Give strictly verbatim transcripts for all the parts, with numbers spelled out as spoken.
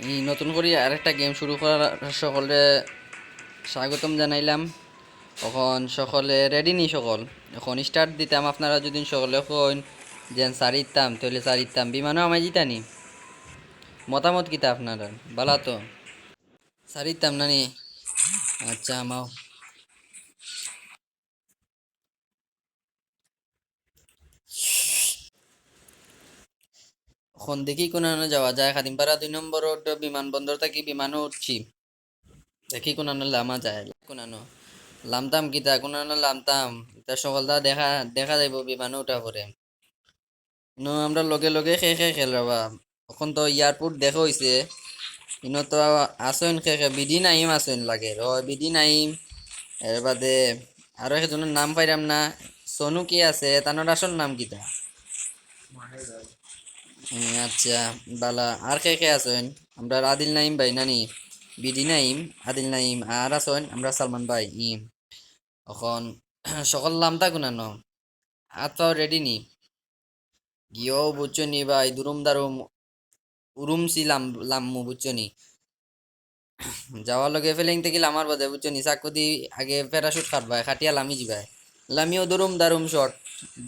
এই নতুন করি আরেকটা গেম শুরু করার সকলরে স্বাগতম জানাইলাম। অখন সকলে রেডি নি সকল? অখন স্টার্ট দিতাম, আপনারা যদি সকলে কইন যে সারিতাম, তাহলে সারিতাম। বিমানও আমায় জিতানি, মতামত কিতা আপনারা? বালা তো? সারিতাম না নি? আচ্ছা, আমাও। অখন দেখি কোনানো যাওয়া যায়। খাদিমপাড়া দুই নম্বর রোড বিমানবন্দর থাকি বিমানও উঠছি। দেখি কোনানো লামা যায়। কোনানো লামতাম কিতা, কোনানো লামতাম? ইতা সকলতা দেখা, দেখা যাইব বিমানও উঠা পরে। ইনো আমরা লগে লগে খে খে খেল রে বা। অখন তো এয়ারপোর্ট দেখা অইছে। ইনো তো আছইন খে খে, বিডি নাইম আছইন লাগে। ও বিডি নাইম, এর বাদে আরো একজনের নাম পাইরাম না। সোনু কি আছে? তানোর আসল নাম কিতা? এ, আচ্ছা, বালা। আর খে খে আছইন? আমরা আদিল নাইম ভাই নানি, বিডি নাইম, আদিল নাইম, আর আছইন আমরা সালমান ভাই। ইম। অখন সকল লামতা কোনানো? আত পাও রেডি নি? গিয়েও বুঝছো নি ভাই, দুরুম দারুম উরুম সি লাম-, লাম্মু বুঝছো নি? যাওয়ার লগে ফেলেং থেকে লামার বাদে বুঝছো নি? চাকু দি আগে প্যারাশুট কাটবায়, কাটিয়া লামি যিবায়। লামিও দুরুম দারুম শট,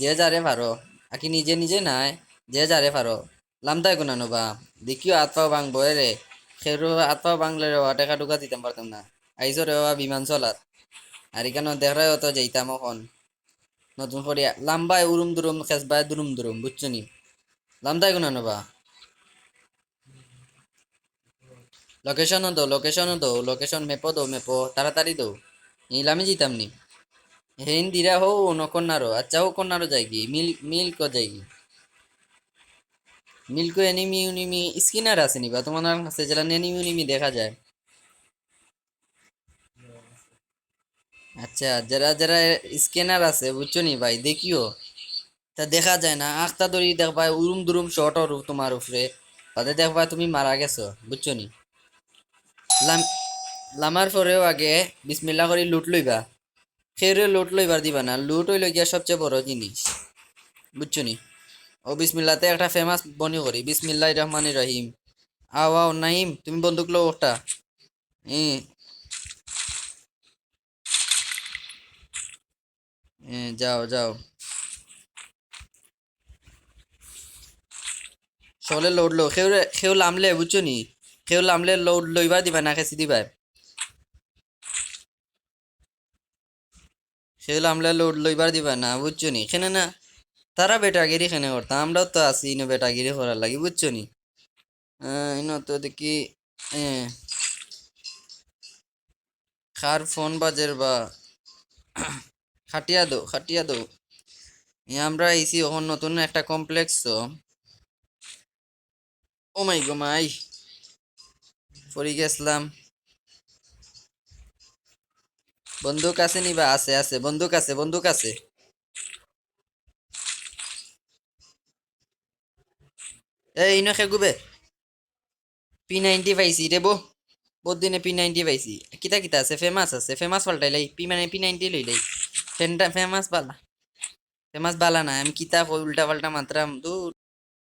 যে যারে পারো। আকি নিজে নিজে নায়, যে যারে পারো। লামতায় কোনানো বা? দেখিও আত পাও ভাঙবো এরে। খেরো আত পাও ভাঙলে রে, ওয়াটে কাটুকা দিতাম পারতাম না। আইসো রে বাবা বিমান চলাত। আর এখানে দেখরায় অত যাইতাম অখন। নতুন করিয়া লাম্বায় উরুম দুরুম, খেসবায় দুরুম দুরুম, বুঝছো নি? লামতায় কোনানো বা? লোকেশনও দেও, লোকেশনও দেও, লোকেশন ম্যাপও দেও, ম্যাপও, তাড়াতাড়ি দেও। ইলামি জিতাম নি। হেইন দিরা হো, অন্য কর্নারও। আচ্ছা, ও কর্নারও যায়গি, মিল-, মিল্কও যায়গি। মিল্কও এনিমি উনিমি স্ক্যানার আছে নি বা? তোমার কাছে যেলা এনিমি উনিমি দেখা যায়। আচ্ছা, যেরা যেরা স্ক্যানার আছে, বুঝছো নি ভাই, দেখিও। তা দেখা যায় না, আখতা ধরি দেখবায় উরুম দুরুম শট অর তোমার উপরে, বাদে দেখবায় তুমি মারা গেছো, বুঝছো নি? লাম-, লামার পরেও আগে বিসমিল্লা করি লুট লইবা। খেউরে লুট লইবার দিবা না, লুট অইলো গিয়া সবচেয়ে বড় জিনিস, বুঝছো নি? ও বিসমিল্লাতে একটা ফেমাস বনি করি, বিসমিল্লাহির রহমানির রহিম। আও আও নাইম, তুমি বন্দুক লও একটা। এ। এ, যাও, যাও। সকলে লোড লও। খেউ রে-, খেউ লামলে, বুঝছো নি? খেউ লামলে লোড লইবা দিবা না, খেসি দিবা। খেউ লামলে লোড লইবার দিবা না, বুঝছো নি? কেনে না? তারা বেটাগিরি কেনে করতা? আমরাও তো আছি ইনো বেটাগিরি করার লাগি, বুঝছো নি? আহ, ইনো তো দেখি, এ, কার ফোন বাজের বা? কাটিয়া দেও, কাটিয়া দেও। এ, আমরা আইছি অখন নতুন একটা কমপ্লেক্স তো। ও মাই গো মাই। পড়ি গেছলাম। বন্দুক আছে নি বা? আছে, আছে। বন্দুক আছে, বন্দুক আছে। এই, ইনো খেগুবে। পি নাইনটি পাইছি রে বো। বহুত দিনে পি নাইনটি পাইছি। কিতা কিতা আছে? ফেমাস আছে। ফেমাস পাল্টাইলাই। পি মানে পি নাইনটি লইলাই। ফেনটা ফেমাস বালা। ফেমাস বালা না। আমি কিতা কই উল্টা পাল্টা মাতরাম। দূর।